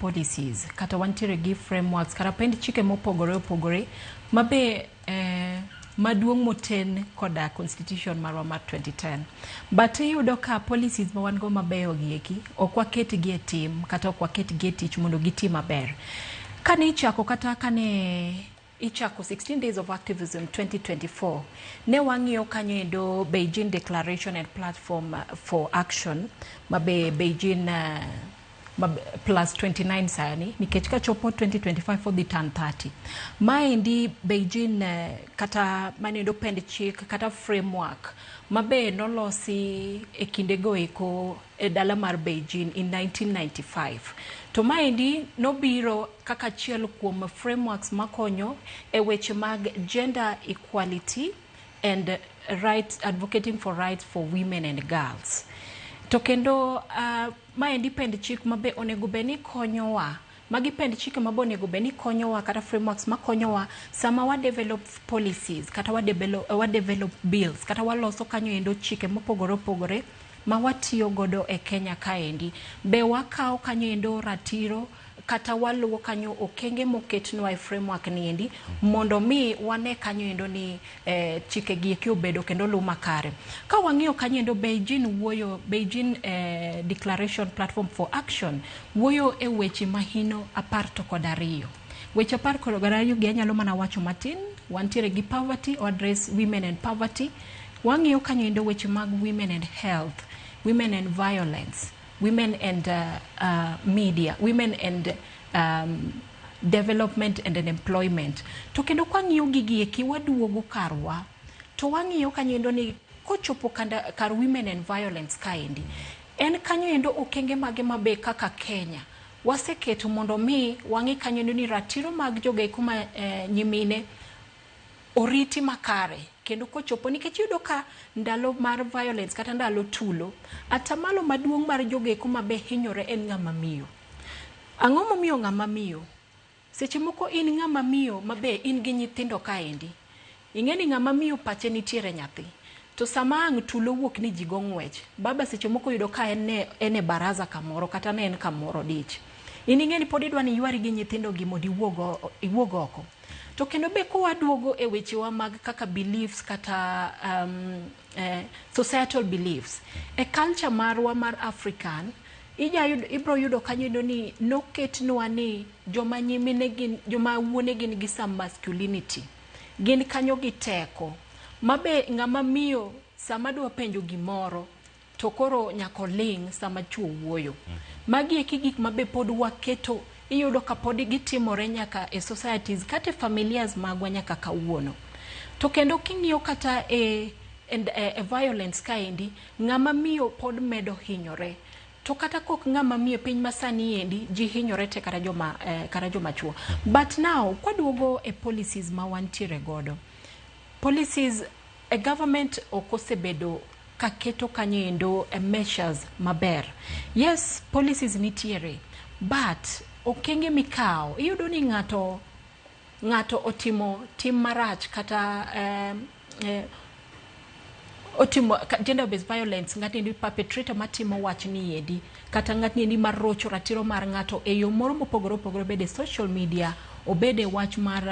policies kata wantiere gi frameworks kata pend chike mopogore opogore mabe maduong' moten koda constitution marwa mar 2010, but iyudo ka policies ma wan go mabeyo gi eki ok waket gi e tim kata ok waket gi e tich mondo giti maber. Kane ichako kata kane ichako 16 Days of Activism 2024, ne wang'iyo kanyo endo Beijing Declaration and Platform for Action, mabe Beijing plus 29 sani, nikech kachopo 2025 odhi turn 30. Maendi Beijing kata manendo pend chik kata framework mabe nolosi e kindego eko e dala mar Beijing in 1995. To maendi nobiro kaka achiel kuom frameworks makonyo e weche mag gender equality and rights, advocating for rights for women and girls. To kendo maendi pend chik mabe onego bed ni konyowa. Magi pend chike mabe onego bed ni konyowa kata frameworks makonyowa sama wa develop policies kata wa develop bills kata waloso kanyo endo chike mopogore opogore ma watiyo godo e Kenya kaendi. Be wakawo kanyo endo ratiro kata waluwo kanyo okenge moketnwa e framework ni endi mondo mi wane kanyo endo ni chike gi eki obedo kendo luw makare. Ka wang'iyo kanyo endo Beijing wuoyo, Beijing Declaration Platform for Action wuoyo e weche mahino 12. Weche 12 gi anyalo mana wacho matin. Wantiere gi poverty, o address women and poverty. Wang'iyo kanyo endo weche mag women and health, women and violence, women and media, women and development and employment. To kendo kwang'iyo gigi eki waduogo karwa to wang'iyo kanyo endo ni kochopo kanda, kar women and violence kaendi en kanyo endo okenge mage mabe kaka Kenya waseketo mondo mi wang'i kanyo endo ni ratiro mag jogo ma nyimine oriti makare. Kendo kochopo, nikech iyudo ka ndalo mar violence kata ndalo tulo, atamalo maduong' mar jogo eko mabe hinyore en ng'ama miyo. Ang'o momiyo ng'ama miyo? Seche moko in ng'ama miyo mabe in gi nyithindo kaendi, ing'e ni ng'ama miyo pache nitiere nyathi, to sama ang' tulo wuok ni ji go ng'wech, baba seche moko yudo ka en ne en e baraza kamoro kata ne en kamoro dich, in ing'e ni pod idwa ni ywari gi nyithindo gi mondo iwuog oko. To kendo be kowaduogo e wechewa mag kaka beliefs kata societal beliefs e culture marwa mar African, ibro yudo kanyo endo ni noketnwa ni joma nyimine gin joma wuone, gin gi some masculinity, gin kanyo gi teko mabe ng'ama miyo sama dwa penjo gimoro to koro nyaka oling' sama chuo wuoyo. Magi eki gik mabe pod waketo, iyudo ka pod gitimore nyaka e societies kata e familias magwa nyaka kawuono. To kendo king'iyo kata e violence kaendi, ng'ama miyo pod medo hinyore. To kata kok ng'ama miyo, piny masani endi ji hinyore te, kata joma chuo. But now kwaduogo e policies ma wantiere godo, policies e government ok osebedo kaketo kanyo endo e measures maber. Yes, policies nitiere, but okenge mikawo, iyudo ni ng'ato otimo tim marach kata otimo gender based violence, ng'atni endi perpetrator matimo wach ni endi kata ng'atni endi marocho ratiro mar ng'ato e yo moro mopogore opogore, obed e social media, obed e wach mar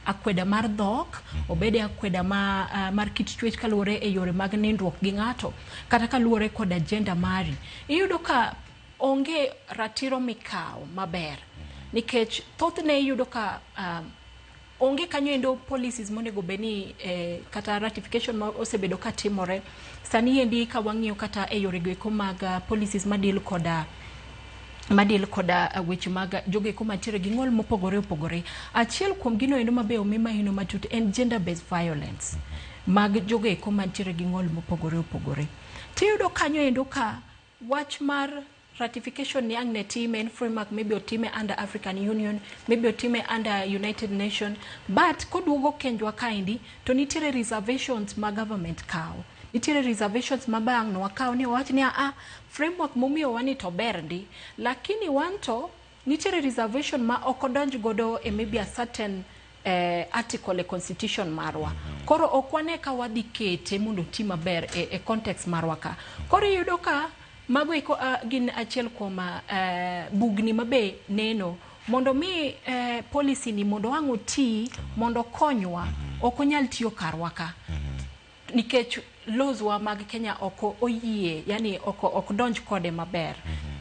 akweda mar dhok, obed e akweda mar kit chwech kaluwore e yore mag nindruok gi ng'ato kata kaluwore kod agenda mari, iyudo ka onge ratiro mikawo maber, nikech thothne iyudo ka onge kanyo endo policies monego bed ni kata ratification ma osebedo ka timore sani endi. Ka wang'iyo kata e yore goeko mag policies ma deal koda weche mag jogo eko mantiere gi ng'ol mopogore opogore, achiel kuom gino endo mabe omi mahino matut en gender based violence mag jogo eko mantiere gi ng'ol mopogore opogore. Tiyudo kanyo endo ka wach mar ratification ni ang' ne time en framework, maybe otime under African Union, maybe otime under United Nation, but koduogo kenjwa kaendi to nitiere reservations ma government kawo, nitiere reservations ma bang' no wakaw ni wawach ni a framework momiyowa ni to ber ndi, lakini wan to nitiere reservation ma ok odonj godo e maybe a certain article e constitution marwa. Koro ok wane ka wadhi kete mondo oti maber e context marwa ka. Koro iyudo ka Mago eko gin achiel kuom bugni mabe neno mondo mi policy ni mondo ang' oti mondo okonywa. Ok onyal tiyo karwa ka nikech laws wa mag Kenya ok oyie, yani ok donj kode maber.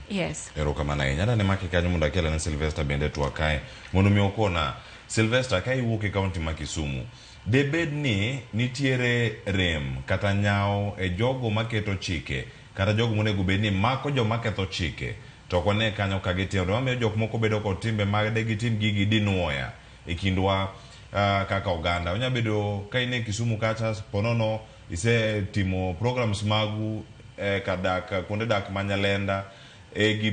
Yes. Erokamano ahinya. Adani maki kanyo mondo akel ne Sylvester bende twak kae mondo mi okona. Sylvester, ka iwuok e kaunti ma Kisumu, debed ni nitiere rem kata nyawo e jogo maketo chike kata jogo monego bed ni mako joma ketho chike, to ok wane kanyo ka gitimo to mamiyo jok moko bedo kod timbe mag de gitim gigi dinuoya e kindwa kaka oganda. Onya bedo ka in e Kisumu kacha ponono isetimo programs magu kar dak kuonde dak ma Nyalenda e gi